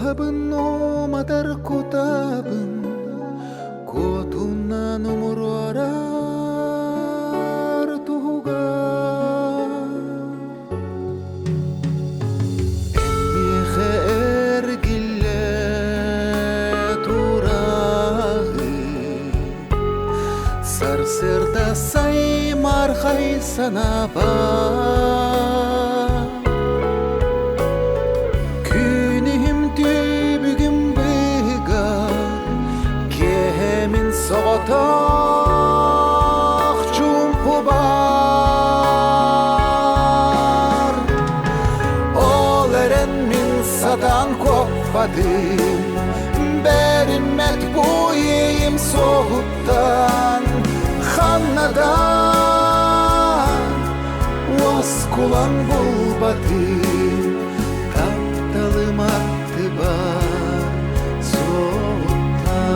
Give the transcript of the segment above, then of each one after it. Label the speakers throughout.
Speaker 1: Дууһабын уматар кутабын, куотунан умуруорар туһугар. Миэхэ эргиллэ тураҕын, сарсыарда саймаархай санаабар. Күнүһүм түбүгүм быыһыгар, киэһэмин соҕотох чуумпубар. Ол эрэн мин сатаан куоппатым, бэриммэт бу иэйим суоһуттан ханна да уоскулаҥ булбатым, тапталым аттыбар суоттан.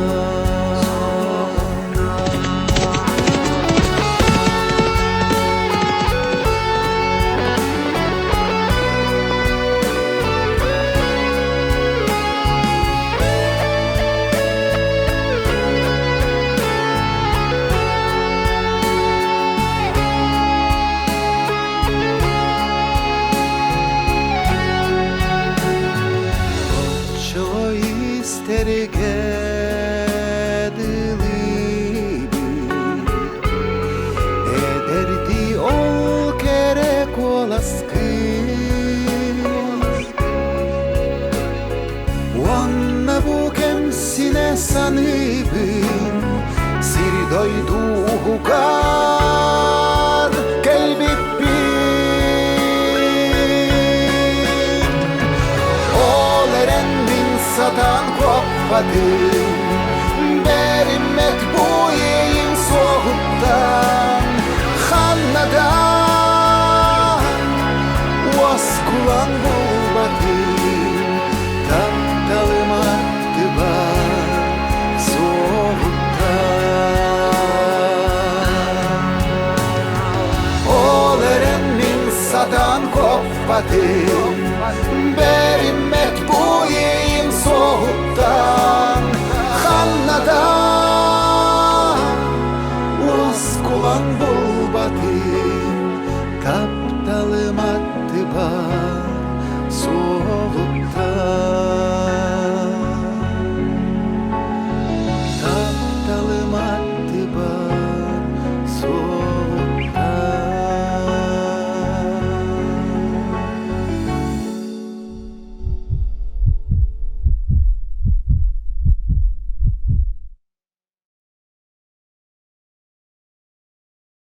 Speaker 1: Оччо истэргэ дылыбын, эдэрдии ол кэрэ куоласкын. Уонна бу кэмсинэ саныыбын, сир-дойду уһугар кэлбиппин. Ол эрэн мин сатаан куоппатым, бэриммэт бу иэйим суоһуттан ханна да уоскулаҥ булбатым, тапталым аттыбар суоһуттан. Ол эрэн мин сатаан куоппатым.